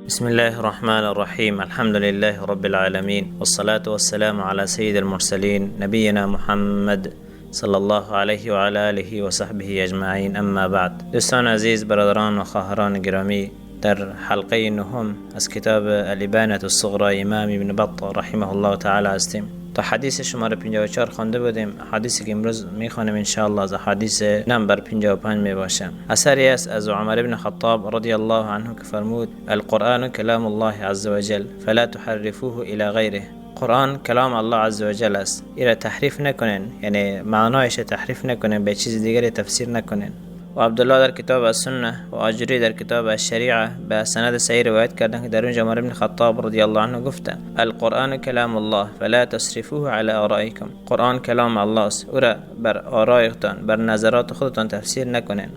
بسم الله الرحمن الرحیم. الحمد لله رب العالمین والصلاة والسلام على سید المرسلین نبینا محمد صلی الله علیه و علی آله و صحبه اجمعین. اما بعد، دوستان عزیز، برادران و خواهران گرامی، در حلقه نهم از کتاب الابانة الصغرى امام ابن بطه رحمه الله تعالی هستیم. تا حدیث شماره 54 خوانده بودیم. حدیثی که امروز میخوانیم انشاءالله از حدیث نمبر 55 میباشه. اثری است از عمر بن خطاب رضی الله عنه که فرمود: القرآن کلام الله عز وجل فلا تحرفوه الى غیره. قرآن کلام الله عز وجل است، ایرا تحریف نکنین، یعنی معنایش تحریف نکنین، به چیز دیگری تفسیر نکنین. و عبدالله در کتاب السنه و آجری در کتاب الشریعه به سند صحیح روایت کردن که در اونجا عمر بن خطاب رضی الله عنه گفته: القرآن کلام الله فلا تصرفوه على آرائکم. قرآن کلام الله است، او را بر آرایتان، بر نظرات خودتان تفسیر نکنین.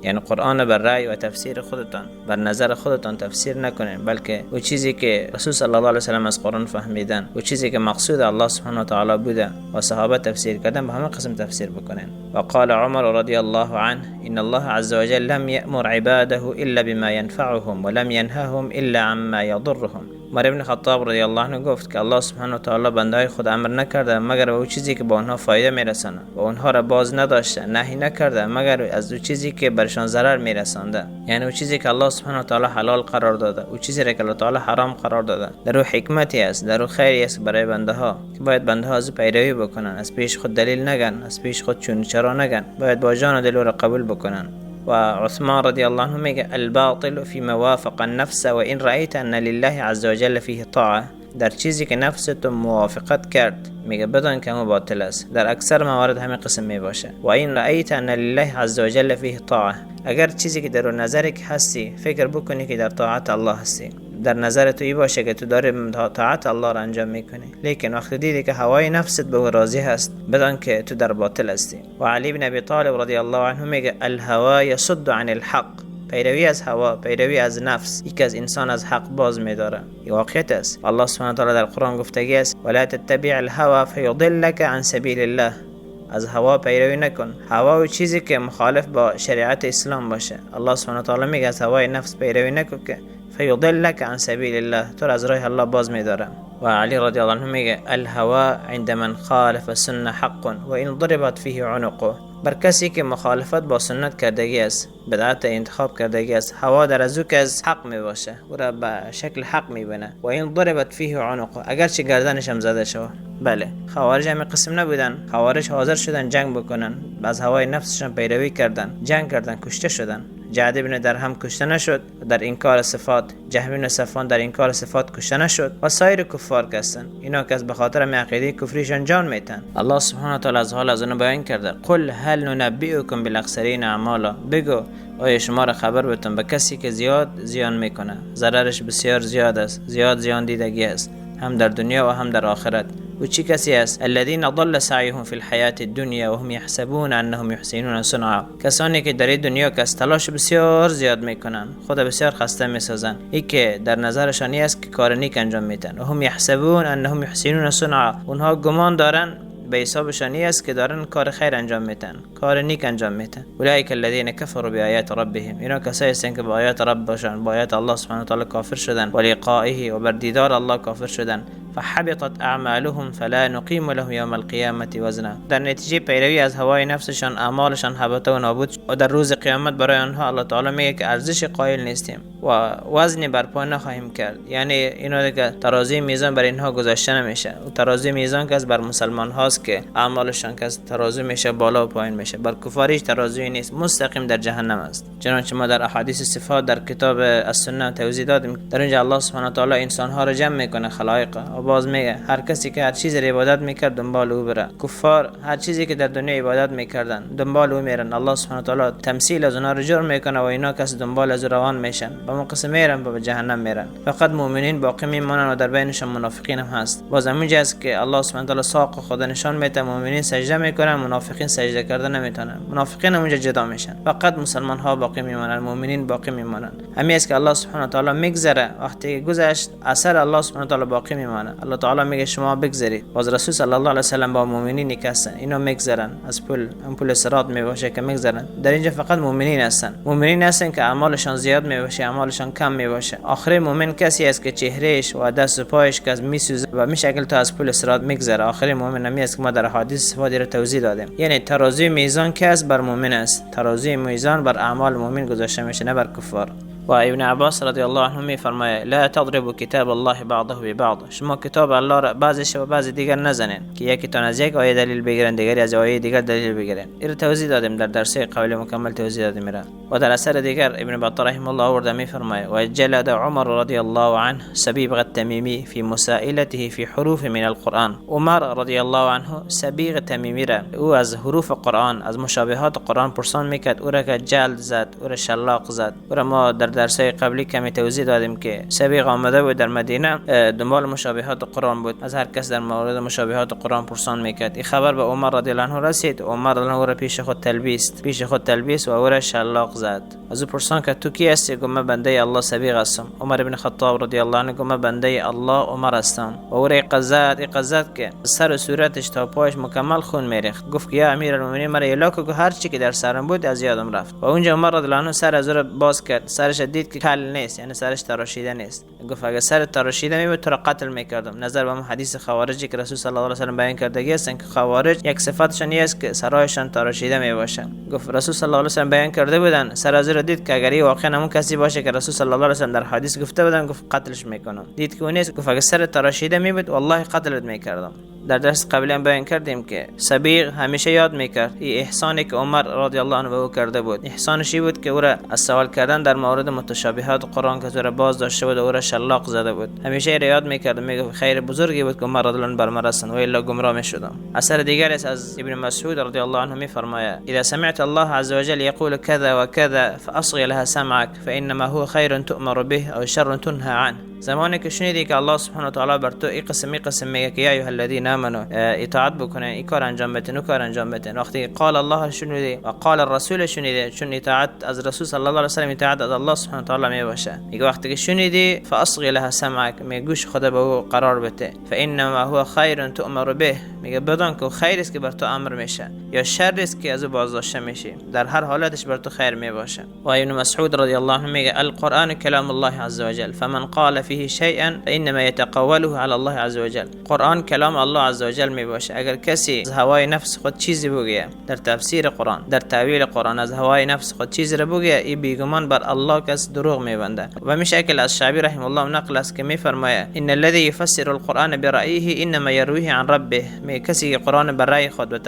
یعنی قرآن بر رأی و تفسیر خودتان، بر نظر خودتان تفسیر نکنین، بلکه او چیزی که رسول صلی الله علیه و سلم از قرآن فهمیدن و چیزی که مقصود الله سبحانه و تعالی بوده و صحابه تفسیر کردن، به همه قسم تفسیر بکنین. و قال عمر رضی الله عنه: ان الله عز وجل لم يأمر عباده الا بما ينفعهم ولم ينههم الا عما يضرهم. عمر ابن خطاب رضی الله عنه گفت که الله سبحانه و تعالی بنده خود امر نکرده مگر به او چیزی که با آنها فایده میرسانه و آنها را باز نداشته، نهی نکرده مگر از او چیزی که برشان ضرر میرسانده. یعنی او چیزی که الله سبحانه و تعالی حلال قرار داده، او چیزی را که الله تعالی حرام قرار داده، در او حکمتی است، در او خیری است برای بنده ها که باید بنده ها از او پیروی بکنن، از پیش خود دلیل نگن، از پیش خود چون چرا نگن، باید با جان و دل او را قبول بکنن. و عثمان رضی الله عنه میگه: الباطل فيما وافق النفس و ان رأيت ان لله عز وجل فيه طاعه. در چیزی که نفس تو موافقت کرد، میگه بدان که باطل است. در اکثر موارد همین قسم می باشه. و ان رأيت ان لله عز وجل فيه طاعه، اگر چیزی که در نظر که هستی فکر بکنی که در طاعت الله هستی، در نظر تو ای باشه که تو داری طاعت الله را انجام میکنی، لیکن وقتی دیدی که هوای نفست به راضی هست، بدان که تو در باطل هستی. و علی بن ابی طالب رضی الله عنه میگه: الهوا یصد عن الحق. پیروی از هوا، پیروی از نفس، یک از انسان از حق باز میداره. این واقعیت است. الله سبحانه و تعالی در قرآن گفتگی است: ولا تتبع الهوا فیضلک عن سبیل الله. از هوا پیروی نکن، هوا و چیزی که مخالف با شریعت اسلام باشه. الله سبحانه و تعالی میگه از هوای نفس پیروی نکن که فیضلک عن سبیل الله، تو از راه الله باز میداره. و علی رضی الله عنه میگه: الهوا عند من خالف السنه حق و ان ضربت فيه عنقه. بر کسی که مخالفت با سنت کردگی است، بدعت انتخاب کردگی است، هوا در از او که از حق می باشه، او را به شکل حق می بینه. و ان ضربت فيه عنقه، اگرچه گردنش هم زده شود. بله، خوارج هم قسم نبودن. خوارج حاضر شدن جنگ بکنن، از هوای نفسشان پیروی کردن، جنگ کردن، کشته شدن. جعد بن درهم کشته نشد در انکار صفات، جهم بن صفوان در انکار صفات کشته نشد و سایر کفار که هستن، اینا که از به خاطر عقیده کفریشان جان میتن. الله سبحانه و تعالی از حال از اونها بیان کرده: قل هل ننبئکم بالاخسرین اعمالا. بگو آیا شما را خبر بتم به کسی که زیاد زیان میکنه، ضررش بسیار زیاد است، زیاد زیان دیدگی است، هم در دنیا و هم در آخرت؟ و چی کسی است؟ الذين ضل سعيهم في الحياة الدنيا وهم يحسبون انهم يحسنون صنعا. کسانی که در دنیا که از تلاش بسیار زیاد میکنن، خود بسیار خسته میسازن، ای که در نظرشان است که کار نیک انجام میتن. و هم یحسبون انهم يحسنون صنعا، اونها گمان دارن به حسابشان است که دارن کار خیر انجام میتن، کار نیک انجام میتن. اولئک الذین کفروا بآیات ربهم، اینا کسایی هستند که با آیات ربشان، با آیات الله سبحانه و تعالی کافر شدن، و لقائه، و بر دیدار الله کافر شدن. فحبطت اعمالهم فلا نقیم لهم یوم القیامة وزنا. در نتیجه پیروی از هوای نفسشان، اعمالشان حبطه و نابود و در روز قیامت برای آنها الله تعالی میگه که ارزش قائل نیستیم و وزن برپا نخواهیم کرد. یعنی اینا دیگه ترازوی میزان بر اینها گذاشته نمیشه و ترازوی میزان که از بر مسلمان هاست که اعمالشان که از ترازو میشه بالا و پایین میشه. بر کفار هیچ ترازوی نیست، مستقیم در جهنم است. چنانچه ما در احادیث صفات در کتاب السنه توضیح دادیم، در اونجا الله سبحانه و تعالی انسان ها را جمع میکنه، خلایق، و باز میگه هر کسی که هر چیزی را عبادت میکرد دنبال او بره. کفار هر چیزی که در دنیا عبادت میکردن دنبال او میرن. الله سبحانه و تعالی تمثیل از اونها رو جور میکنه و اینا کس دنبال از او روان میشن، به موقع میرن به جهنم میرن. فقط مؤمنین باقی میمانن و در بینشان منافقین هم هست. باز همونجا است که الله سبحانه و تعالی ساق خود نشان میده، مؤمنین سجده میکنن، منافقین سجده کردن نمیتونن، منافقین هم اونجا جدا میشن، فقط مسلمان ها باقی میمانن، مؤمنین باقی میمانن. همین است که الله سبحانه و تعالی میگذره، وقتی گذشت اثر الله سبحانه و تعالی باقی میمانه. میکنه. الله تعالی میگه شما بگذرید. باز رسول صلی الله علیه و سلم با مؤمنینی که هستن اینا میگذرن از پل، اون پل صراط میباشه که میگذرن. در اینجا فقط مؤمنین هستن، مؤمنین هستن که اعمالشان زیاد میباشه، اعمالشان کم میباشه. آخر مؤمن کسی است که چهرهش و دست و پایش که از میسوزه و میشکل تا از پل صراط میگذره. آخر مؤمن همی است که ما در حدیث صفات را توضیح دادیم. یعنی ترازوی میزان که است بر مؤمن است، ترازوی میزان بر اعمال مؤمن گذاشته میشه نه بر کفار. و ابن عباس رضی الله عنه میفرماید لا تضربوا کتاب الله بعضه ببعض، شما کتاب الله را بعضش و بعض دیگر نزنین که یکی تان از یک آیه دلیل بگیرن دیگری از آیه دیگر دلیل بگیرن. این توضیح دادیم در درس قبل مکمل توضیح دادیم را. و در اثر دیگر ابن بطه رحمه الله آورده میفرماید و جلد عمر رضی الله عنه سبیغ التمیمی فی مسائلته فی حروف من القرآن. عمر رضی الله عنه سبیغ تمیمی را او از حروف قرآن، از مشابهات قرآن پرسان میکرد، او را که جلد زد، او را شلاق زد. او را ما در درسای قبلی کمی توضیح دادیم که سبیغ آمده بود در مدینه، دنبال مشابهات قرآن بود، از هر کس در مورد مشابهات قرآن پرسان میکرد. این خبر به عمر رضی الله عنه رسید. عمر رضی الله عنه را پیش خود تلبیس و او را شلاق زد. از او پرسان که تو کی هستی؟ گفت من بنده الله سبیغ هستم. عمر بن خطاب رضی الله عنه گفت من بنده الله عمر هستم. و او را قزد که سر و صورتش تا پایش مکمل خون میریخت. گفت که یا امیرالمومنین مرا یلا که هر چی که در سرم بود از یادم رفت. و اونجا عمر رضی الله عنه سر از او را باز کرد، سرش دید که کل نیست، یعنی سرش تراشیده نیست. گفت اگه سر تراشیده می بود تو را قتل میکردم. نظر به حدیث خوارجی که رسول صلی الله علیه و سلم بیان کردگی هستن که خوارج یک صفتشان است که سرایشان تراشیده می باشه. گفت رسول صلی الله علیه و سلم بیان کرده بودن، سر از را دید که اگر این واقعا همون کسی باشه که رسول صلی الله علیه و سلم در حدیث گفته بودن، گفت قتلش میکنم. دید که اون نیست، گفت اگه سر تراشیده می بود والله قتلت میکردم. در درس قبلی هم بیان کردیم که سبیغ همیشه یاد میکرد این احسانی که عمر رضی الله عنه به او کرده بود. احسانش این بود که او را از سوال کردن در مورد متشابهات قرآن که او را باز داشته بود و او را شلاق زده بود، همیشه را یاد میکرد. میگفت خیر بزرگی بود که عمر رضی الله عنه بر من رسند و الا گمراه میشدم. اثر دیگر از ابن مسعود رضی الله عنه میفرماید اذا سمعت الله عز وجل يقول كذا وكذا فاصغ لها سمعك فانما هو خير تؤمر به او شر تنهى عنه. زمانی که شنیدی که الله سبحانه و تعالی بر تو این قسم میگه که یا ایها الذین آمنوا اطاعت بکنین، این کار انجام بدین، اون کار انجام بدین، وقتی قال الله شنیدی و قال الرسول شنیدی، چون اطاعت از رسول صلی الله علیه و سلم اطاعت از الله سبحانه و تعالی میباشه. میگه وقتی که شنیدی فاصغ لها سمعك، میگه گوش خود به او قرار بده، فانما هو خیر تؤمر به، میگه بدان که خیر است که بر تو امر میشه یا شر است که از او بازداشته میشی، در هر حالتش بر تو خیر میباشه. و ابن مسعود رضی الله عنه میگه القرآن کلام الله عز وجل فمن قال فيه شيئا فإنما يتقوله على الله عز وجل. قرآن کلام الله عز وجل می باشه. اگر کسی از هوای نفس خود چیزی بگه در تفسیر قرآن، در تاویل قرآن، از هوای نفس خود چیزی را بگه، ای بیگمان بر الله کس دروغ میبنده. و میشه از شعبی رحمه الله نقل است که میفرماید ان الذي يفسر القرآن برأيه انما يرويه عن ربه. می کسی که قرآن بر رأی خود و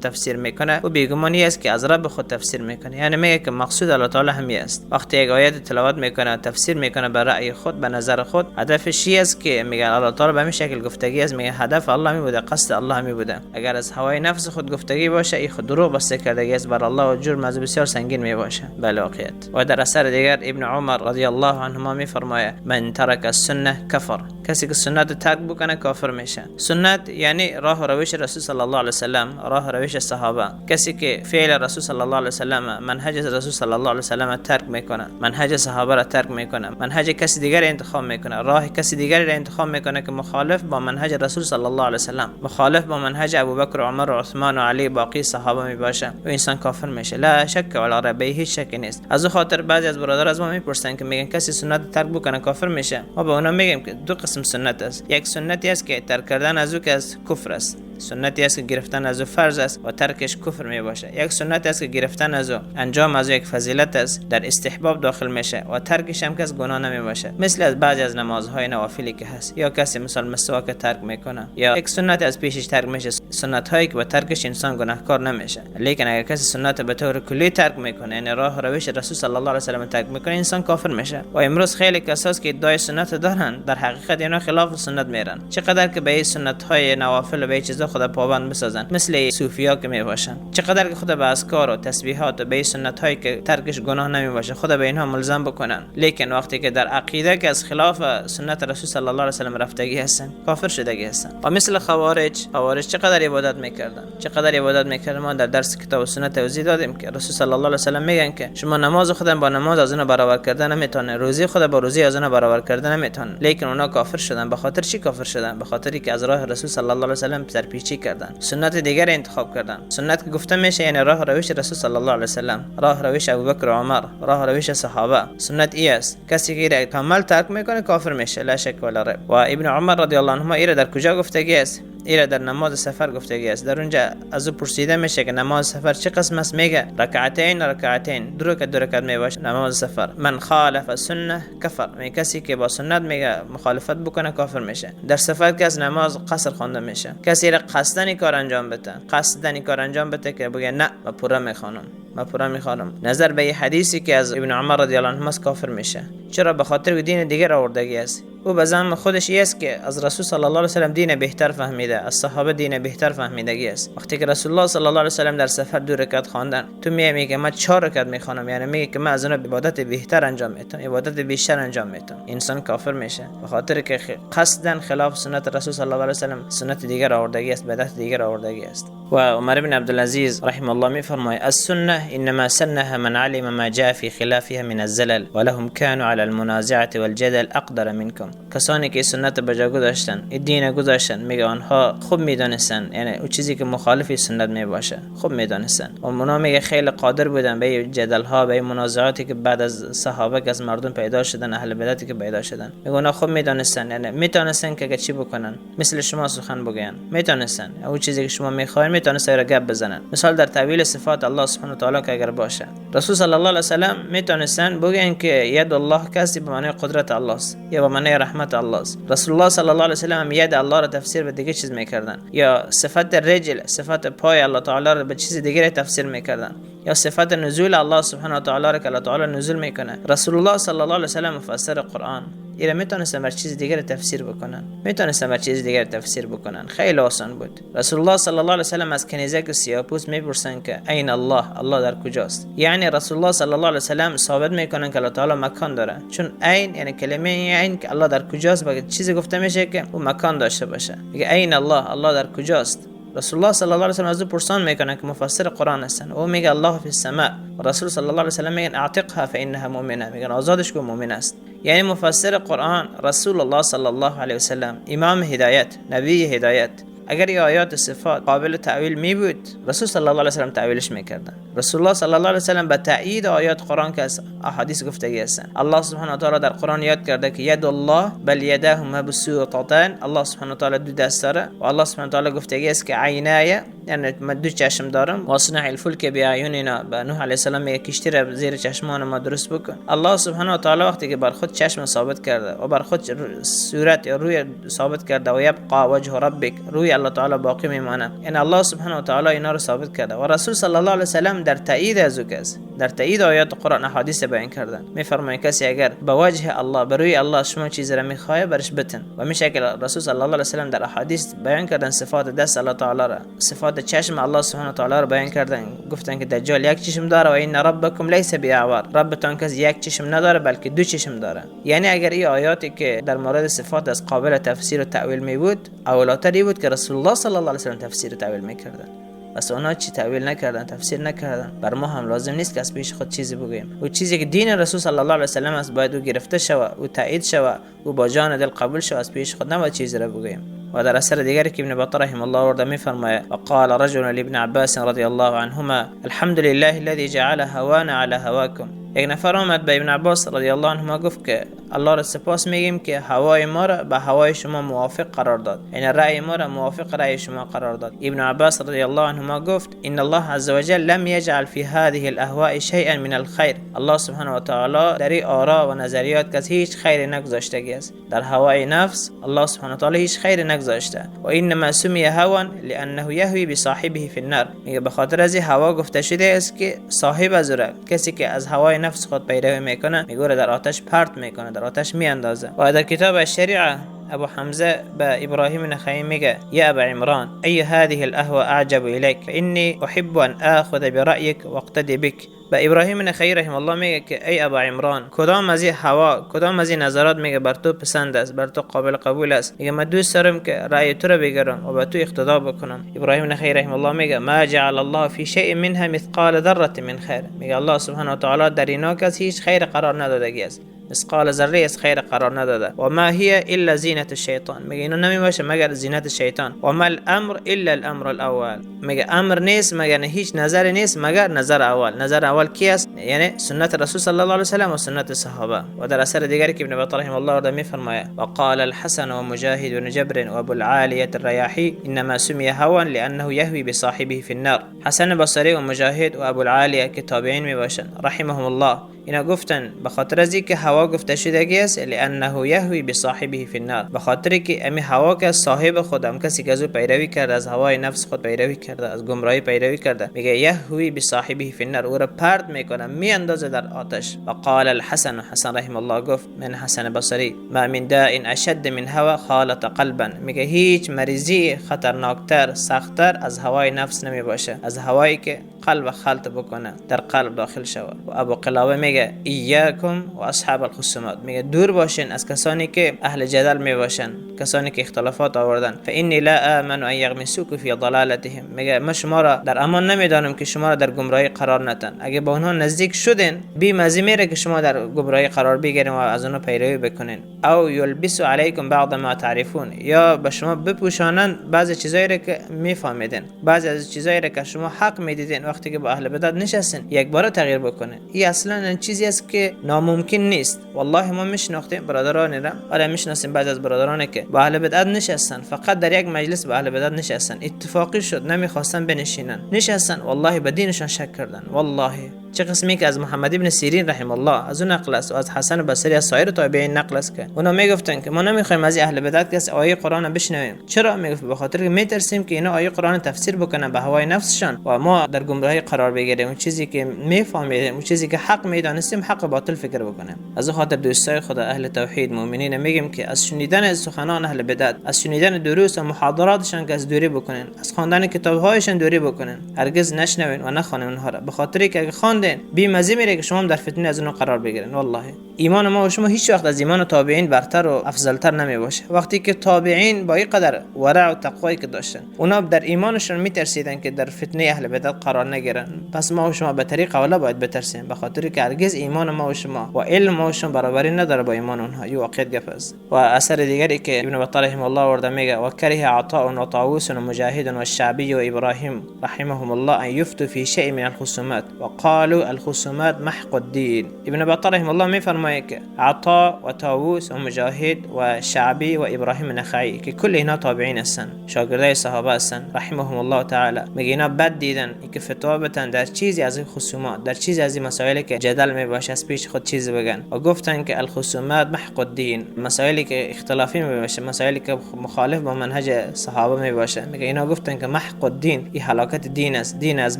تفسیر میکنه و بیگمانی است که از رب خود تفسیر میکنه، یعنی میگه که مقصود الله تعالی همی است. وقتی یک آیت تلاوت میکنه تفسیر میکنه بر رأی خود، به نظر خود، هدفش چی است که میگه الله تعالی به همین شکل گفتگی است، میگه هدف الله می بوده، قصد الله می بوده. اگر از هوای نفس خود گفتگی باشه، این خود دروغ بسته کردگی است بر الله و جرم از بسیار سنگین می باشه بله واقعیت. و در اثر دیگر ابن عمر رضی الله عنهما میفرماید من ترک السنه کفر، کسی که سنت ترک بکنه کافر میشه. سنت یعنی راه و روش رسول صلی الله علیه و سلم، راه و روش صحابه. کسی که فعل رسول صلی الله علیه و سلم، منهج رسول صلی الله علیه و سلم ترک میکنه، منهج صحابه را ترک میکنه، منهج کسی دیگر انتخاب میکنه، راه کسی دیگری را انتخاب میکنه که مخالف با منهج رسول صلی الله علیه و سلم، مخالف با منهج ابوبکر و عمر و عثمان و علی باقی صحابه میباشه، و انسان کافر میشه. لا شک ولا ریب، هیچ شکی نیست. از او خاطر بعضی از برادران از ما میپرسن که میگن کسی سنت ترک بکنه کافر میشه. ما به اونا میگیم که دو قسم سنت است. یک سنتی است که ترک کردن از او که از کفر است، سنتی است که گرفتن از او فرض است و ترکش کفر می باشه. یک سنت است که گرفتن از او، انجام از او یک فضیلت است، در استحباب داخل میشه و ترکش هم کس گناه نمی باشه. مثل از بعضی از نمازهای نوافلی که هست، یا کسی مثال مسواک ترک میکنه، یا یک سنت از پیشش ترک میشه، سنت هایی که با ترکش انسان گناهکار نمیشه. لیکن اگر کسی سنت به طور کلی ترک میکنه، یعنی راه روش رسول صلی الله علیه و سلم ترک میکنه، انسان کافر میشه. و امروز خیلی کساست که ادعای سنت دارن، در حقیقت اینا خلاف سنت میرن. چقدر که به این سنت های نوافل و به چیزا خود پابند بسازن، مثل صوفیا که میباشن، چقدر که خود به اذکار و تسبیحات و به سنت هایی که ترکش گناه نمیباشه خود به اینها ملزم بکنن، لیکن وقتی که در عقیده که از خلاف سنت رسول صلی الله علیه و سلم رفتگی هستن، کافر شدگی هستن. و مثل خوارج، خوارج چقدر عبادت میکردن، چقدر عبادت میکردن. ما در درس کتاب و سنت توضیح دادیم که رسول صلی الله علیه و سلم میگن که شما نماز خودم با نماز از اونها برابر کردن نمیتونه، روزی خود با روزی از اونها برابر کردن نمیتونه، لیکن اونا کافر شدن. به خاطر چی کافر شدن؟ به خاطر که از راه رسول صلی الله علیه و سلم سرپیچی کردن، سنت دیگر انتخاب کردن. سنت که گفته میشه یعنی راه روش رسول صلی الله علیه و سلم، راه روش ابوبکر و عمر، راه روش صحابه. سنت ای است، کسی که کامل ترک میکنه کافر میشه، لا شک ولا ریب. و ابن عمر رضی الله عنهما ایره در کجا گفتگی است؟ ایره در نماز سفر گفتگی است. در اونجا از او پرسیده میشه که نماز سفر چه قسم است؟ میگه رکعتین رکعتین، دو رکعت دو رکعت میباشه نماز سفر. من خالف السنه کفر، می کسی که با سنت میگه مخالفت بکنه کافر میشه. در سفر که از نماز قصر خوانده میشه، کسی را قصدن کار انجام بده، قصدن کار انجام بده که بگه نه من پوره میخوانم، من پوره میخوانم، نظر به حدیثی که از ابن عمر رضی الله عنه کافر میشه. چرا؟ به خاطر دین دیگر آوردگی است. او به زعم خودش است که از رسول صلی الله علیه و سلم دین بهتر فهمیده، از صحابه دین بهتر فهمیدگی است. وقتی که رسول الله صلی الله علیه و سلم در سفر دو رکعت خواندن، تو میگه من 4 رکعت میخوانم، یعنی میگه که من از اون عبادت بهتر انجام میدم، عبادت بیشتر انجام میدم. انسان کافر میشه به خاطر که قصدا خلاف سنت رسول صلی الله علیه و سلم سنت دیگر آوردگی است، بدعت دیگر آوردگی است. و عمر بن عبدالعزیز رحمه الله میفرماید السنه انما سنها من علم ما جاء في خلافها من الزلل ولهم كانوا على المنازعه والجدل اقدر منكم. کسانی که سنت بجا گذاشتن، دین گذاشتن، میگه آنها خوب میدانستن، یعنی او چیزی که مخالف سنت میباشه خوب میدانستن و اونا میگه خیلی قادر بودن به جدل ها، به منازعاتی که بعد از صحابه که از مردم پیدا شدن، اهل بدعتی که پیدا شدن، میگه اونا خوب میدانستن، یعنی میتونستن که چی بکنن، مثل شما سخن بگن، میتونستن او چیزی که شما میخواین میتونستن را گپ بزنن. مثال در تاویل صفات الله سبحانه و تعالی که اگر باشه، رسول صلی الله علیه و سلم میتونستن بگن که ید الله کسی به معنی قدرت الله است یا به معنی رحمت الله است. رسول الله صلی الله علیه و سلم ید الله را تفسیر به دیگه چیز میکردن، یا صفت رجل، صفت پای الله تعالی را به چیز دیگه تفسیر میکردن، یا صفت نزول الله سبحانه و تعالی را که الله تعالی نزول میکنه. رسول الله صلی الله علیه و سلم مفسر قرآن ایره میتونستن بر چیز دیگر تفسیر بکنن، میتونستن بر چیز دیگر تفسیر بکنن، خیلی آسان بود. رسول الله صلی الله علیه و سلم از کنیزک سیاه‌پوست میپرسن که این الله، الله در کجاست؟ یعنی رسول الله صلی الله علیه و سلم ثابت میکنن که الله تعالی مکان داره، چون عین یعنی کلمه عین که الله در کجاست با چیزی گفته میشه که او مکان داشته باشه. میگه این الله، الله در کجاست؟ رسول الله صلی الله علیه و سلم از او پرسان میکنن که مفسر قرآن هستن، او میگه الله فی السماء. رسول صلی الله علیه و سلم میگن اعتقها فانها مؤمنه، میگن آزادش کن مؤمن است. یعنی مفسر قرآن رسول الله صلی الله علیه و سلم، امام هدایت، نبی هدایت، اگر این آیات صفات قابل تأویل می بود رسول صلی الله علیه و سلم تأویلش میکردن. رسول الله صلی الله علیه و سلم به تأیید آیات قرآن که از احادیث گفتگی هستند، الله سبحانه و تعالی در قرآن یاد کرده که ید الله بل یداه مبسوطتان، الله سبحانه و تعالی دو دست داره و الله سبحانه و تعالی گفتگی است که عینای، یعنی من دو چشم دارم، واصنع الفلک باعیننا، به نوح علیه السلام میگه کشتی را زیر چشمان ما درست بکن. الله سبحانه و تعالی وقتی که بر خود چشم ثابت کرده و بر خود صورت یا روی ثابت کرده و یبقى وجه ربک، روی الله تعالی باقی میمانه، این الله سبحانه و تعالی اینا رو ثابت کرده. و رسول صلی الله علیه و سلم در تایید از او کس، در تایید آیات قرآن احادیث بیان کردن، میفرمایند کسی اگر به وجه الله، به روی الله شما چیزی را میخواه برش بتن. و میشه که رسول صلی الله علیه و سلم در احادیث بیان کردن صفات دست الله تعالی را، صفات چشم الله سبحانه و تعالی را بیان کردن، گفتن که دجال یک چشم داره و این ربکم لیس باعور، ربتان کس یک چشم نداره بلکه دو چشم داره. یعنی اگر این آیاتی که در مورد صفات از قابل تفسیر و تأویل می بود، اولاتری بود که رسول الله صلی الله علیه و سلم تفسیر و تأویل میکردن. بس اونا چی تأویل نکردن، تفسیر نکردن. بر ما هم لازم نیست که از پیش خود چیزی بگوییم. و چیزی که دین رسول صلی الله علیه و سلم است باید او گرفته شود، او تایید شود، او با جان دل قبول شود. از پیش خود نباید چیزی را بگوییم. و در اثر دیگری که ابن بطه رحمه الله آورده میفرماید وقال رجل لابن عباس رضی الله عنهما الحمد لله الذي جعل هوانا على هواكم. یک نفر آمد به ابن عباس رضی الله عنهما گفت که الله را سپاس میگیم که هوای ما را به هوای شما موافق قرار داد، یعنی رأی ما را موافق رأی شما قرار داد. ابن عباس رضی الله عنهما گفت ان الله عز وجل لم يجعل في هذه الاهواء شيئا من الخير. الله سبحانه و تعالی در این آرا و نظریات که هیچ خیر نگذاشتگی است، در هوای نفس الله سبحانه و تعالی هیچ خیر نگذاشته. و انما سمی هوا لانه یهوی بصاحبه فی النار. میگه به خاطر از هوا گفته شده است که صاحب از او، کسی که از هوای نفس خود پیروی میکنه، میگه در آتش پرت میکنه، در آتش میاندازه. و در کتاب شریعه ابو حمزه به ابراهیم نخعی میگه یا ابا عمران ای هذه الاهواء اعجب الیک فانی احب ان اخذ برأیک واقتدی بک. به ابراهیم نخعی رحم الله میگه که ای ابا عمران، کدام از این هوا، کدام از این نظرات میگه بر تو پسند است، بر تو قابل قبول است؟ میگه من دوست دارم که رأی تو رو بگیرم و به تو اقتدا بکنم. ابراهیم نخعی رحم الله میگه ما جعل الله فی شیء منها مثقال ذره من خیر. میگه الله سبحانه و تعالی در اینا کس هیچ خیر قرار ندادگی است، مثقال ذره از خیر قرار نداده. و ما هي الا زینت الشیطان. میگه اینو نمیباشه مگر زینت شیطان. و ما الامر الا الامر الاول. میگه امر نیست مگر هیچ نظر نیست مگر نظر اول. نظر اول کی است؟ یعنی سنت رسول صلی الله علیه و سلم و سنت صحابه. و در اثر دیگری که ابن بطال رحمه الله ورده میفرمایه وقال الحسن و مجاهد بن جبر و ابو العالیه الریاحی انما سمي هوا لانه يهوي بصاحبه في النار. حسن بصری و مجاهد و ابو العالیه که تابعین میباشند رحمهم الله، اینا گفتن به خاطر از اینکه هوا گفته شدگی است لانه یهوی بصاحبه فی النار، به خاطر که امی هوا که صاحب خودم، کسی که از او پیروی کرده، از هوای نفس خود پیروی کرده، از گمراهی پیروی کرده، میگه یهوی بصاحبه فی النار، او را پرت میکنه، میاندازه در آتش. و قال الحسن، حسن رحم الله گفت من حسن بصری ما من داء اشد من هوا خالط قلبا. میگه هیچ مریضی خطرناکتر، سختتر از هوای نفس نمی باشه، از هوایی که قلب خلط بکنه، در قلب داخل شود. و ابو قلابه میگه ایاکم و اصحاب الخصومات. میگه دور باشین از کسانی که اهل جدل میباشن، کسانی که اختلافات آوردن. فانی لا آمن ان یغمسوک فی ضلالتهم. میگه ما شما را در امان نمیدانم که شما را در گمراهی قرار ندن. اگه با اونها نزدیک شدین بی مزه میره که شما در گمراهی قرار بگیرین و از اونها پیروی بکنین. او یلبس علیکم بعض ما تعرفون، یا به شما بپوشانن بعضی چیزایی را که میفهمیدین، بعضی از چیزایی را که شما حق میدیدین وقتی که با اهل بدعت نشستین یک بار تغییر بکنه. این اصلا چیزی است که ناممکن نیست. والله ما میشناختیم برادران را، آره میشناسیم بعضی از برادران که با اهل بدعت نشستن، فقط در یک مجلس با اهل بدعت نشستن، اتفاقی شد نمیخواستن بنشینن، نشستن، والله به دینشان شک کردن. والله چه قسمی که از محمد ابن سیرین رحم الله از اون نقل است و از حسن بصری از سایر تابعین نقل است که اونا میگفتن که ما نمیخوایم از اهل بدعت کس آیه قرآن بشنویم. چرا؟ میگفت به خاطر که میترسیم که اینا آیه قرآن تفسیر بکنن به هوای نفسشان و ما در گمراهی قرار بگیریم، اون چیزی که میفهمیدیم، اون چیزی که حق میدانستیم حق باطل فکر بکنیم. از خاطر دوستای خدا اهل توحید مؤمنین میگیم که از شنیدن سخنان اهل بدعت، از شنیدن دروس و محاضراتشان که از دوری بکنن، از خواندن کتابهایشان دوری بکنن، هرگز نشنوین و نخوانین اونها را، به خاطر که اگه خواندین بی مزه میره که شما هم در فتنه از اونها قرار بگیرن. والله ایمان ما و شما هیچ وقت از ایمان تابعین برتر و افضلتر نمی باشه. وقتی که تابعین با این قدر ورع و تقوایی که داشتن، اونا در ایمانشون میترسیدن که در فتنه اهل بدعت قرار نگیرن. پس ما و شما به طریق اولی باید بترسیم، به خاطر که هرگز ایمان ما و شما و علم ما و شما برابری نداره با ایمان اونها. این واقعیت گپ است. و اثر دیگری که ابن بطال رحمه الله آورده میگه و کره عطاء و طاووس و مجاهد و الشعبی و ابراهیم رحمهم الله ان یفتوا فی شیء من الخصومات وقالوا الخصومات محق الدین. ابن بطال رحمه الله میفرماید که عطا و طاووس و مجاهد و شعبی و ابراهیم نخعی که کل اینا تابعین هستن، شاگردای صحابه هستن رحمهم الله تعالی، میگه اینا بد دیدن که فتوا بتن در چیزی از این خصومات، در چیزی از این مسائلی که جدل میباشه از پیش خود چیزی بگن و گفتن که الخصومات محق الدین، مسائلی که اختلافی میباشه، مسائلی که مخالف با منهج صحابه میباشه، میگه اینا گفتن که محق الدین، این هلاکت دین است، دین از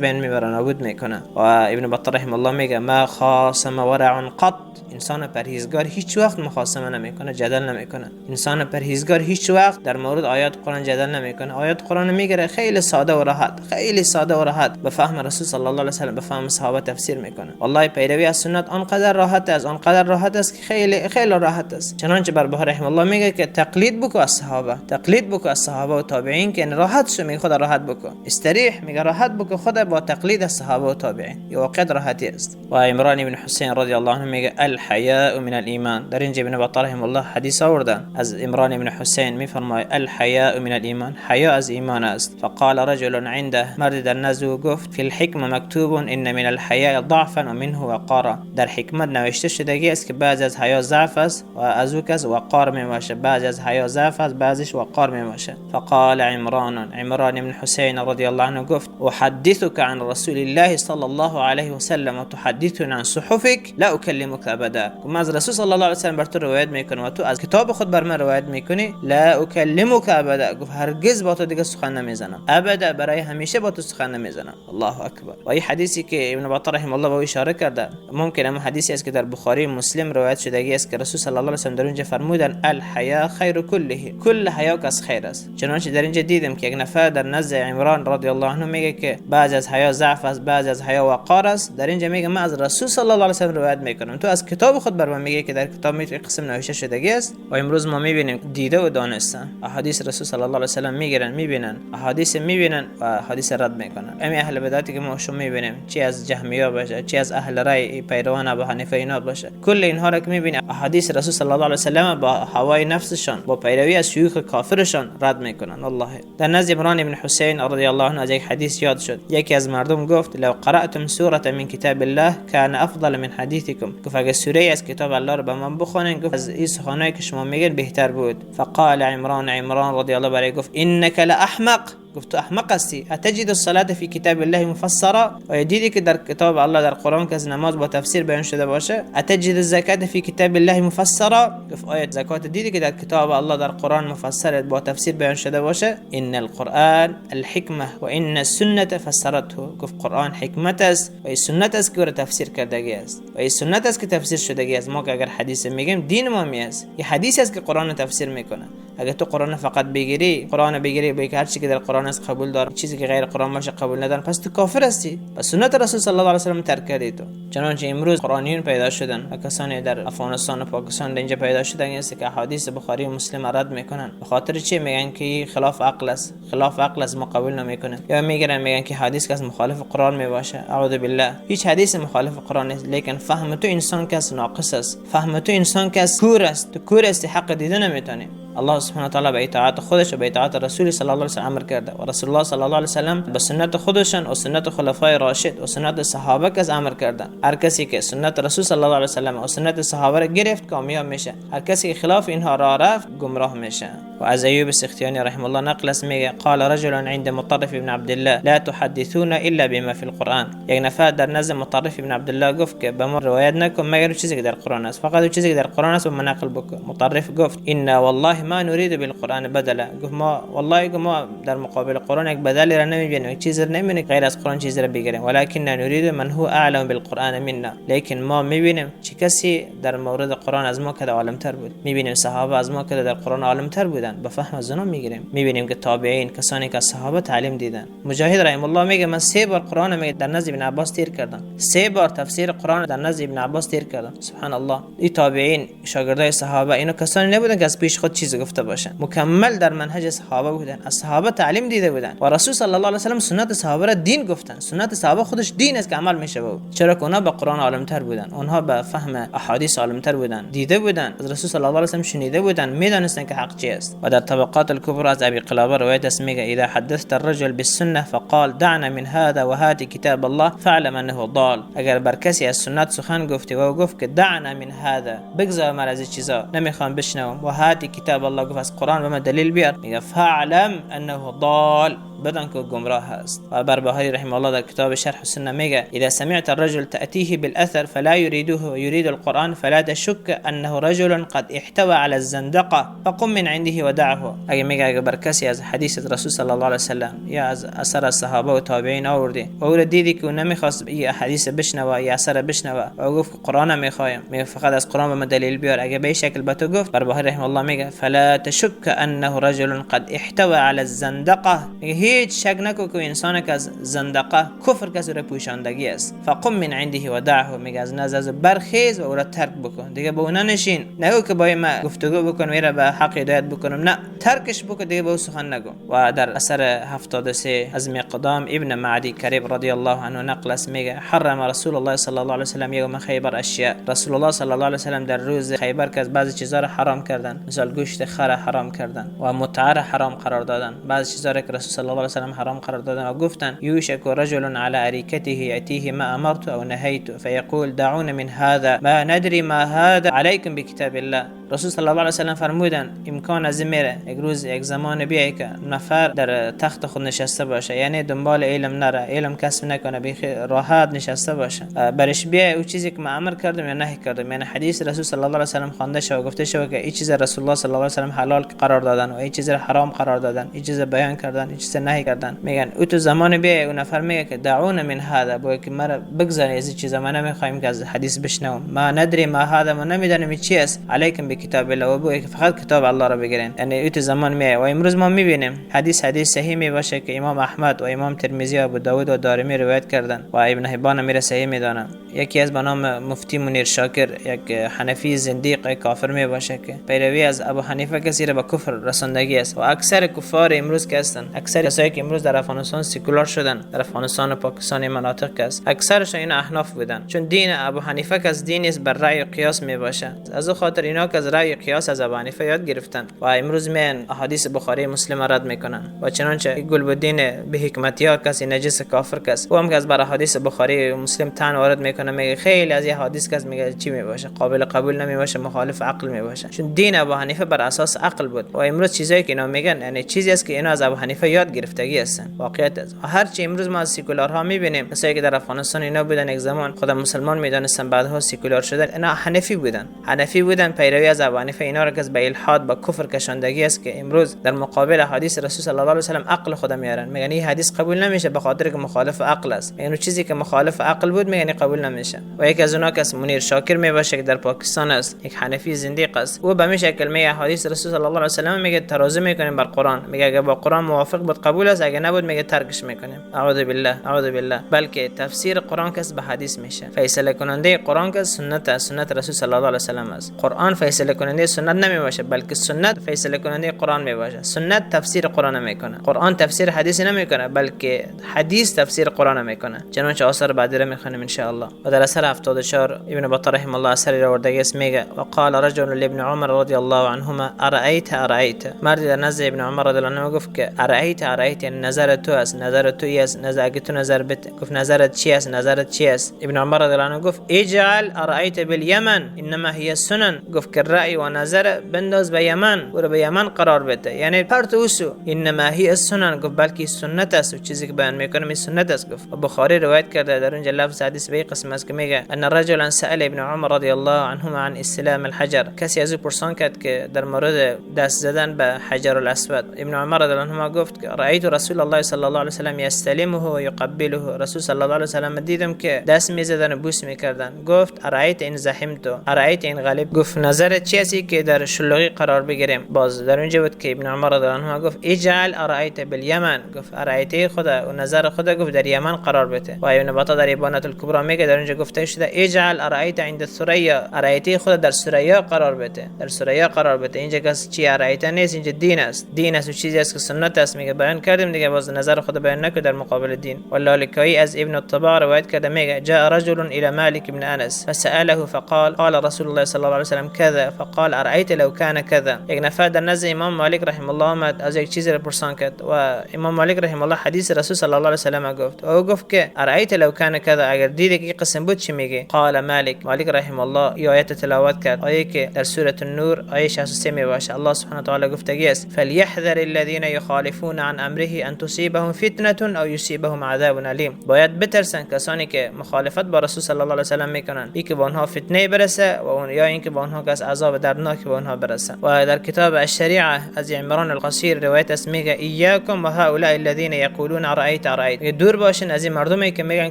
بین میبره، نابود میکنه. و ابن بطال رحمه الله میگه ما خاصم ورع قط، انسان پرهیزگار هیچ وقت مخاصمه نمیکنه، جدل نمیکنه. انسان پرهیزگار هیچ وقت در مورد آیات قرآن جدل نمیکنه. آیات قرآن میگیره خیلی ساده و راحت، خیلی ساده و راحت به فهم رسول صلی الله علیه و سلم، به فهم صحابه تفسیر میکنه. والله پیروی از سنت آنقدر راحت است، آنقدر راحت است که خیلی خیلی راحت است. چنانچه بربهاری رحمه الله میگه که تقلید بکو از صحابه، تقلید بکو از صحابه و تابعین که راحت شو، میگه خود راحت بکو، استریح، میگه راحت بکو خود با تقلید از صحابه و تابعین، یه واقعیت راحتی است. و عمران بن حسین رضی الله عنه میگه الحیاء من الایمان. در اینجا ابن بطال رحمه الله حدیث آوردن از عمران بن حسین میفرماید الحیاء من الایمان، حیا از ایمان است. فقال رجل عنده، مرد در نزد او گفت فی الحکمه مکتوب ان من الحیاء ضعفا ومنه وقارا. در حکمت نوشته شدگی است که بعضی از حیا ضعف است و از او کس وقار میباشه، بعضی از حیا ضعف است، بعضیش وقار میباشه. فقال عمران، عمران بن حسین رضی الله عنه گفت احدثك عن رسول الله صلی الله علیه و وسلم وتحدثنا عن صحفك لا اكلمك ابدا. من از رسول صلی الله علیه و سلم بر تو روایت میکنم و تو از کتاب خود بر من روایت میکنی، لا اکلمک ابدا، گفت هرگز با تو دیگه سخن نمیزنم، ابدا، برای همیشه با تو سخن نمیزنم. الله اکبر. و این حدیثی که ابن بطه رحمه الله به او اشاره کرده، ممکن هم حدیثی است که در بخاری مسلم روایت شدگی است که رسول صلی الله علیه و سلم در اونجا فرمودن الحیا خیر کله، کل حیا که از خیر است. چنانچه در اینجا دیدم که یک نفر در نزد عمران رضی الله عنه میگه که بعضی از حیا ضعف است، بعضی از حیا وقار است. در اینجا میگه من از رسول صلی الله علیه و سلم روایت میکنم، تو از کتاب خود بر من میگه که در کتاب می قسم نوشته شدگی است. و امروز ما میبینیم دیده و دانستن احادیث رسول صلی الله علیه و سلم میگیرن، میبینن احادیث، میبینن و احادیث رد میکنن. امی اهل بدعتی که ما شما میبینیم، چی از جهمیه باشه، چی از اهل رای پیروان ابو حنیفه اینا باشه، کل اینها را که میبینیم احادیث رسول صلی الله علیه و سلم با هوای نفسشان، با پیروی از شیوخ کافرشان رد میکنن. والله در نزد عمران بن حسین رضی الله عنه از یک حدیث یاد شد، یکی از مردم گفت لو قرأتم سوره من کتاب الله کان افضل من حدیثکم، گفت اگه سوره از کتاب الله رو به من بخونین، گفت از این سخنایی که شما میگین بهتر بود. فقال عمران، عمران رضی الله برای گفت انک لاحمق، گفت تو احمق هستی، اتجد الصلاه فی کتاب الله مفسره، آیا دیدی که در کتاب الله در قرآن که از نماز با تفسیر بیان شده باشه؟ اتجد الزکات فی کتاب الله مفسره، گفت آیا زکات دیدی که در کتاب الله در قرآن مفسر با تفسیر بیان شده باشه؟ ان القرآن الحکمه و ان السنه فسرته، گفت قرآن حکمت است و این سنت است که او را تفسیر کردگی است و این سنت است که تفسیر شدگی است. ما که اگر حدیث میگیم دین ما می است، یه حدیث است که قرآن تفسیر میکنه. اگر تو قرآن فقط بگیری، قرآن بگیری به هر چیزی که در قرآن است قبول دارم، چیزی که غیر قرآن باشه قبول ندارم، پس تو کافر هستی و سنت رسول صلی الله علیه و سلم ترک کردی تو. چنانچه امروز قرآنیون پیدا شدن و کسانی در افغانستان و پاکستان در اینجا پیدا شدن است که احادیث بخاری و مسلم رد میکنن. به خاطر چی؟ میگن که خلاف عقل است، خلاف عقل است، ما قبول نمیکنیم. یا میگیرن میگن که حدیث که مخالف قرآن میباشه. اعوذ بالله، هیچ حدیث مخالف قرآن نیست، لیکن فهم تو انسان کس ناقص است، فهم تو انسان کس کور است، تو کور هستی، حق دیده نمیتونی. الله سبحانه و تعالی به اطاعت خودش و به اطاعت رسول صلی الله علیه و سلم امر کرده و رسول الله صلی الله علیه و سلم به سنت خودشان و سنت خلفای راشد و سنت صحابه کس امر کردن. هر کسی که سنت رسول صلی الله علیه و سلم و سنت صحابه را گرفت کامیاب میشه، هر کسی که خلاف اینها را رفت گمراه میشه. و از ایوب سختیانی رحمه الله نقل است، میگه قال رجل عند مطرف بن عبد الله لا تحدثون الا بما في القرآن. یک نفر در نزد مطرف بن عبدالله گفت که به ما روایت نکن مگر چیزی که در قرآن است، فقط چیزی که در قرآن است و ما نقل بکن. مطرف گفت ان والله ما نريد بالقرآن بدلا، گفت ما والله ما در مقابل قرآن یک بدل را نمیبینیم، یک چیز را نمیبینیم غیر از قرآن چیز را بگیریم، ولكن نريد من هو اعلم بالقرآن منا، لیکن ما میبینیم چه کسی در مورد قرآن از ما که عالمتر بود، میبینیم صحابه از ما که در قرآن عالمتر بودن، به فهم از اونا میگیریم. میبینیم که تابعین کسانی که از صحابه تعلیم دیدن. مجاهد رحم الله میگه من 3 بار قرآن میگه در نزد ابن عباس تیر کردم، 3 بار تفسیر قرآن در نزد ابن عباس تیر کردم. سبحان الله. این تابعین شاگردای صحابه اینا کسانی نبودن که از پیش خود چیز گفته باشن، مکمل در منهج صحابه بودن، از صحابه تعلیم دیده بودن و رسول صلی الله علیه و سلم سنت صحابه را دین گفتن. سنت صحابه خودش دین است که عمل میشه بود، چرا که اونها به قرآن عالمتر بودن، اونها به فهم احادیث عالمتر بودن، دیده بودن، از رسول صلی الله علیه و سلم شنیده بودن، میدانستن که حق چی است. و در طبقات الکبرى از ابی قلابه روایت است، میگه اذا حدثت الرجل بالسنه فقال دعنا من هذا وهات کتاب الله فاعلم انه ضال. اگر بر کسی از سنت سخن گفتی و گفت که دعنا من هذا، بگذار من از این چیزا نمیخوام بشنوم، و هات کتاب الله، گفت از قرآن به من دلیل بیار، میگه فاعلم انه ضال، بدان که گمراه است. و بربهاری رحمه الله در کتاب شرح السنه میگه اذا سمعت الرجل تأتيه بالاثر فلا يريده ويريد القرآن فلا تشك انه رجل قد احتوى على الزندقه فقم من عنده ودعه. اگه میگه اگه بر کسی از حدیث رسول صلی الله علیه و سلم یا از اثر صحابه و تابعین آوردی و او دیدی که نمیخواست این حدیث بشنوه یا اثر بشنوه و گفت قرآن میخوایم، میگه فقط از قرآن به من دلیل بیار، اگه به شکل به تو گفت، بربهاری رحمه الله میگه فلا تشك انه رجل قد احتوى على الزندقه، میگه هیچ شک نکن که انسان که از زندقه کفر کسی را پوشاندگی است، فقم من عنده ودعه، میگه از نزد از برخیز و او را ترک بکن، دیگه به او ننشین، نگو که با ما گفتگو بکن و به حق هدایت بکنم، نه، ترکش بکن دیگه به او سخن نگو. و در اثر 73 از مقدام ابن معدی کریب رضی الله عنه نقل است، میگه حرم رسول الله صلی الله علیه و سلم یوم خیبر اشیاء. رسول الله صلی الله علیه و سلم در روز خیبر که از بعضی چیزا را حرام کردن، مثال گوشت خر حرام کردن و متعه را حرام قرار دادن، بعضی چیزا را که رسول صلی الله علیه و سلم حرام قرار دادن و گفتن یوشک رجل على اريكته ياتيه ما امرت او نهيت فيقول دعونا من هذا ما ندري ما هذا عليكم بكتاب الله. رسول صلی الله علیه و سلم فرمودن امکان از این میره یک روز یک زمان بیای که نفر در تخت خود نشسته باشه، یعنی دنبال علم نره، علم کسب نکنه، بیخی راحت نشسته باشه، برش بیای او چیزی که من امر کردم یا نهی کردم، یعنی حدیث رسول صلی الله علیه و سلم خوانده شوه، گفته شوه که این چیز رسول الله صلی الله علیه و سلم حلال قرار دادن و این چیز حرام قرار دادن، این چیز بیان کردن، این چیز نهی کردن. میگن او تو زمان بیای او نفر میگه که دعونا من هذا، بگه که مرا بگذارید از این چیز، ما نمیخوایم که از حدیث بشنوم، ما ندری ما هذا، ما نمیدانیم چی است، علیکم بکتاب الله، و بگه که فقط کتاب الله را بگیرین. یعنی او تو زمان میای و امروز ما میبینیم حدیث صحیح می باشه که امام احمد و امام ترمذی و ابو داود و دارمی روایت کردن و ابن حبان میره صحیح میدانه. یکی از به نام مفتی منیر شاکر، یک حنفی زندیق کافر می باشه که پیروی از ابو حنیفه کسی را به کفر رساندگی است و اکثر کفار امروز که هستن، اکثر کسایی که امروز در افغانستان سکولار شدن، در افغانستان و پاکستان مناطق که است، اکثرشون اینا احناف بودن، چون دین ابو حنیفه که از دین است بر رأی قیاس می باشه، از او خاطر اینا که از رأی قیاس از ابو حنیفه یاد گرفتن و امروز میان احادیث بخاری مسلم رد میکنن. و چنانچه گلبدین به حکمتیار کسی نجس کافر کس، او هم که از بر احادیث بخاری مسلم تن وارد میکنه، میگه خیلی از این حدیث کس میگه چی میباشه، قابل قبول نمیباشه، مخالف عقل میباشه، چون دین ابو حنیفه بر اساس عقل بود. و امروز چیزایی که اینا میگن یعنی چیزی است که اینا از ابو حنیفه یاد گرفتگی هستن، واقعیت است. و هر چی امروز ما از سکولارها میبینیم، کسایی که در افغانستان اینا بودن یک زمان خود مسلمان میدانستن، بعدها سکولار شدن، اینا حنفی بودن، حنفی بودن، پیروی از ابو حنیفه اینا را که به الحاد با کفر کشاندگی است که امروز در مقابل حدیث رسول صلی الله علیه و سلم عقل خود میارن، میگن این حدیث قبول نمیشه به خاطر که مخالف عقل است، یعنی چیزی که مخالف عقل بود میگن قبول نمیشه. و یکی از اونها که منیر شاکر میباشه که در پاکستان است، یک حنفی زندیق است، او به شکل میگه حدیث رسول صلی الله علیه و سلم میگه ترازو میکنیم بر قرآن، میگه اگه با قرآن موافق بود قبول است، اگه نبود میگه ترکش میکنیم. اعوذ بالله، اعوذ بالله. بلکه تفسیر قرآن کس به حدیث میشه، فیصله کننده قرآن کس سنت است، سنت رسول صلی الله علیه و سلم است. قرآن فیصله کننده سنت نمیباشه، بلکه سنت فیصله کننده قرآن میباشه. سنت تفسیر قرآن میکنه، قرآن تفسیر حدیث نمیکنه، بلکه حدیث تفسیر قرآن میکنه. چنانچه آثار بعدی را میخوانیم ان شاء الله. و در اثر 74 ابن بطه رحمه الله اثری را آورده است، میگه وقال رجل لابن عمر رضی الله عنهما ارایت ارایت، مردی در نزد ابن عمر رضی الله عنه گفت که ارایت ارایت، یعنی نظر تو است، نظر تو است، نظر اگه تو نظر بت، گفت نظرت چی است، نظرت چی است؟ ابن عمر رضی الله عنه گفت اجعل ارایت بالیمن انما هی السنن، گفت که رأی و نظر بنداز به یمن، او به یمن قرار بده، یعنی پرت اوسو، انما هی السنن، گفت بلکه سنت است و چیزی که بیان میکنم این سنت است. گفت بخاری روایت کرده در اونجا لفظ حدیث به قسم است که میگه ان رجلا سأل ابن عمر رضی الله عنهما عن استلام الحجر، کسی از او پرسان کرد که در مورد دست زدن به حجر الاسود، ابن عمر رضی الله عنهما گفت که رأیت رسول الله صلی الله علیه و سلم یستلمه و یقبله، رسول صلی الله علیه و سلم دیدم که دست میزدن و بوس میکردن. گفت ارایت ان زحمت ارایت ان غلب، گفت نظرت چی است که در شلوغی قرار بگیریم؟ باز در اونجا بود که ابن عمر رضی الله عنه گفت اجعل ارایت بالیمن، گفت ارایت خدا و نظر خدا، گفت در یمن قرار بده. و ابن بطه در ابانة الکبرى میگه در اونجا گفته شده اجعل ارایت عند الثریا، ارایت خدا در ثریا قرار بده، در ثریا قرار بده. اینجا کس چی ارایت نیست، اینجا دین است، دین است و چیزی است که سنت است، میگه بیان کردیم دیگه، باز نظر خدا بیان نکن در مقابل دین. و لالکایی از ابن الطباع روایت کرده میگه جاء رجل الى مالك بن انس فسأله فقال قال رسول الله صلی الله علیه و سلم كذا فقال ارایت لو كان كذا. یک نفر در نزد امام مالک رحمه الله آمد، از یک چیزی را پرسان کرد و امام مالک رحمه الله حدیث رسول صلی الله علیه و سلم گفت و او گفت که ارایت لو كان كذا، اگر دیدی که قسم بود چی میگه؟ قال مالک، مالک رحمه الله ای آیت تلاوت کرد، آیه که در سوره النور آیه 63 می باشه. الله سبحانه و تعالی گفتگی است فلیحذر الذين يخالفون عن امره ان تصيبهم فتنه او يصيبهم عذاب الیم. باید بترسن کسانی که مخالفت با رسول صلی الله علیه و سلم میکنن، ای که به آنها فتنه برسه و اون یا اینکه به آنها کس عذاب دردناک به آنها برسه. و در کتاب الشریعه از عمران القصیر روایت است میگه ایاکم و هؤلاء الذين یقولون ارایت ارایت، دور باشین از این مردمی که میگن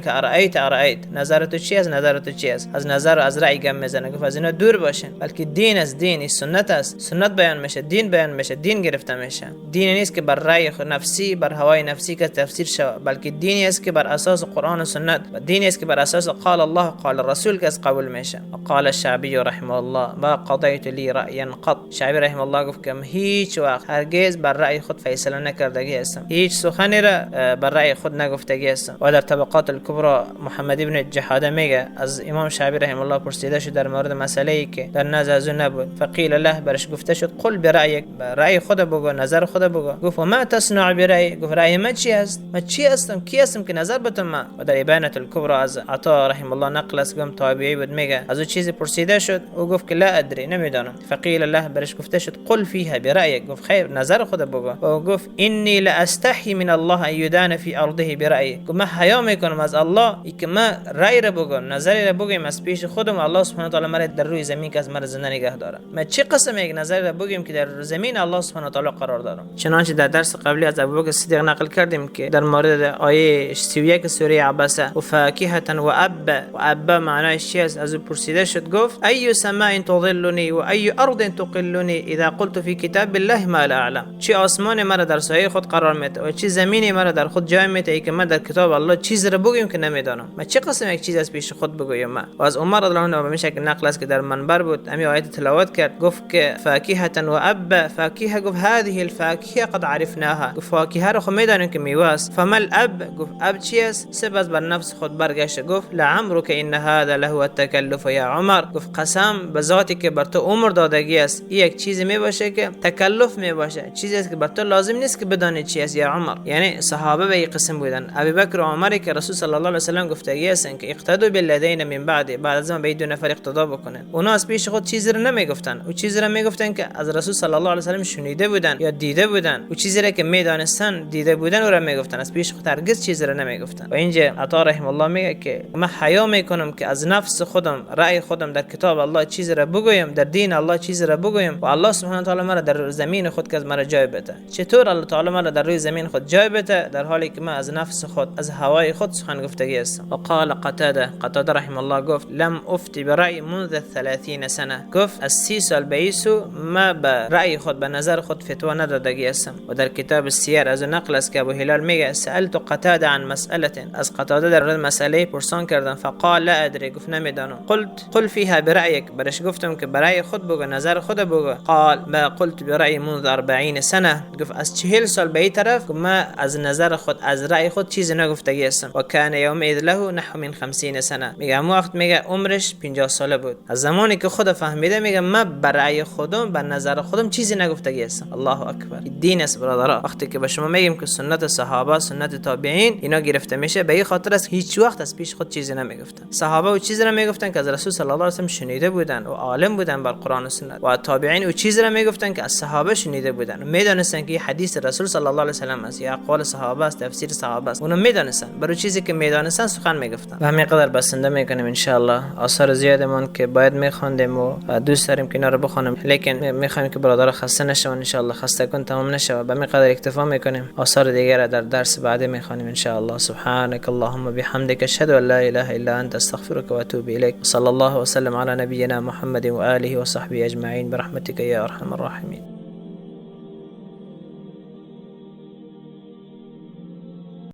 که ارایت ارایت، نظر تو چی است، نظر تو چی است، از نظر و از رأی گم میزنه. گفت از اینا دور باشین، بلکه دین است، دین سنت است، سنت بیان میشه، دین بیان میشه، دین گرفته میشه. دین نیست که بر رأی نفسی، بر هوای نفسی که تفسیر شود، بلکه دینی است که بر اساس قرآن و سنت، و دینی است که بر اساس قال الله قال الرسول که از قبول میشه. قال الشعبی رحمه الله ما قضیت لی رأیا قط، شعبی رحمه الله گفت که هیچ وقت هرگز بر رأی خود فیصله نکردگی هستم، هیچ سخنی را بر رأی خود نگفتگی هستم. و در طبقات الکبرى محمد ابن جحاده میگه از امام شعبی رحمه الله پرسیده شد در مورد مسئله ای که در نزد از او نبود، فقیل له، برش گفته شد قل برأیک، رأی خود بگو، نظر خود بگو. گفت ما تصنع برأی، گفت رأی من چی است، من چی هستم، کی هستم که نظر بدم من؟ و در ابانة الکبرى از عطا رحمه الله نقل است، گفت تابعی بود، میگه از او چیزی پرسیده شد، او گفت که لا ادری، داری؟ نمیدانم. فقیل له، برش گفته شد قل فیها برأیک، گفت خیر نظر خود بگو. و گفت انی لاستحی من الله ان یدان فی ارضه برأیی، گفت من حیا میکنم از الله ای که من رأی را بگم، نظری را بگم از پیش خودم، الله سبحانه و تعالی مرا در روی زمین که از مرا زنده نگه داره. من چه قسم یک نظری را بگم که در زمین الله سبحانه و تعالی قرار دارم. چنانچه در درس قبلی از ابوبکر صدیق نقل کردیم که در مورد آیه 31 سوره عبسه و فاکهة و اب، و اب معنایش چی است؟ از او پرسیده شد، گفت ای سماء تظلنی و ای ارض تقلنی اذا قلت فی کتاب الله ما لا اعلم. چه آسمان مرا در سایه خود قرار میده و چه زمینی مرا در خود جای میده ای که من در کتاب الله چیز را بگویم که نمیدانم. من چه قسم یک چیز از پیش خود بگویم؟ من و از عمر رضی الله عنه میشه که نقل است که در منبر بود، امی آیت تلاوت کرد، گفت که فاکهة و اب، فاکهه، گفت هذه الفاکهه قد عرفناها، گفت فاکهه را خو میدانیم که میوه است. فما الاب، گفت اب چی است؟ سپس بر نفس خود برگشت، گفت لعمرک ان هذا لهو التکلف یا عمر، گفت قسم به ذاتی که بر تو عمر دادگی است، این یک چیزی می باشه که تکلف می باشه، چیزی است که بر تو لازم نیست که بدانی چی است یا عمر. یعنی صحابه به این قسم بودن، ابوبکر و عمر که رسول صلی الله علیه و سلم گفتگی هستن که اقتدوا بالذین من بعد، بعد از من به دو نفر اقتدا بکنن. اونا از پیش خود چیزی رو نمیگفتن، او چیزی رو میگفتن که از رسول صلی الله علیه و سلم شنیده بودن یا دیده بودن، او چیزی رو که میدانستن دیده بودن او را میگفتن، از پیش خود هرگز چیزی رو نمیگفتن. و اینجا عطا رحم الله میگه که من حیا میکنم که از نفس خودم، رأی خودم در کتاب الله چیزی را بگویم، در دین الله چیزی را بگویم و الله سبحانه و تعالی مرا در زمین خود که از مرا جای بده. چطور الله تعالی مرا در روی زمین خود جای بده در حالی که من از نفس خود، از هوای خود سخن گفتگی هستم. و قال قتاده، قتاده رحم الله گفت لم افتی برأی منذ 30 سنه، گفت از 30 سال به ایسو ما به رأی خود، به نظر خود فتوا ندادگی هستم. و در کتاب السیر از نقل است که ابو هلال میگه سألت قتاده عن مسأله، از قتاده در مورد مسئله پرسان کردم، فقال لا ادري، گفت نمیدانم. قلت قل فيها برأيك، برش گفتم که برای خود بگو، نظر خود بگو. قال ما قلت برأي منذ 40 سنه، گفت از 40 سال به این طرف ما از نظر خود، از رأی خود چیزی نگفتگی هستم. و کان یومئذ له نحو من 50 سنه، میگه اون وقت میگه عمرش 50 ساله بود. از زمانی که خود فهمیده میگه من برای خودم، بر نظر خودم چیزی نگفتگی هستم. الله اکبر. دین است برادرها. وقتی که به شما میگیم که سنت صحابه، سنت تابعین اینا گرفته میشه، به این خاطر است هیچ وقت از پیش خود چیزی نمیگفتن. صحابه و چیزی را میگفتن که از رسول صلی الله علیه و سلم شنیده بودن و عالم بودن بر قرآن و سنت، و تابعین و چیزی را میگفتن که از صحابه شنیده بودن و میدانستن که حدیث رسول صلی الله علیه و سلم است یا اقوال صحابه است، تفسیر صحابه است، اونو میدانستن. برای چیزی که میدانستن سخن میگفتن. و همین قدر بسنده میکنیم ان شاء الله. آثار زیادمون که باید میخوندیم و دوست داریم که اینا رو بخونیم، لیکن میخوایم که برادر خسته نشون ان شاء الله، خسته کن تمام نشه. به همین قدر اکتفا میکنیم. آثار دیگر را در درس بعدی میخوانیم ان شاء الله. سبحانك اللهم بحمدك اشهد ان لا اله الا انت استغفرك واتوب اليك. صلى الله وسلم على نبينا محمد وآله وصحبه اجمعين برحمتك يا ارحم الراحمين.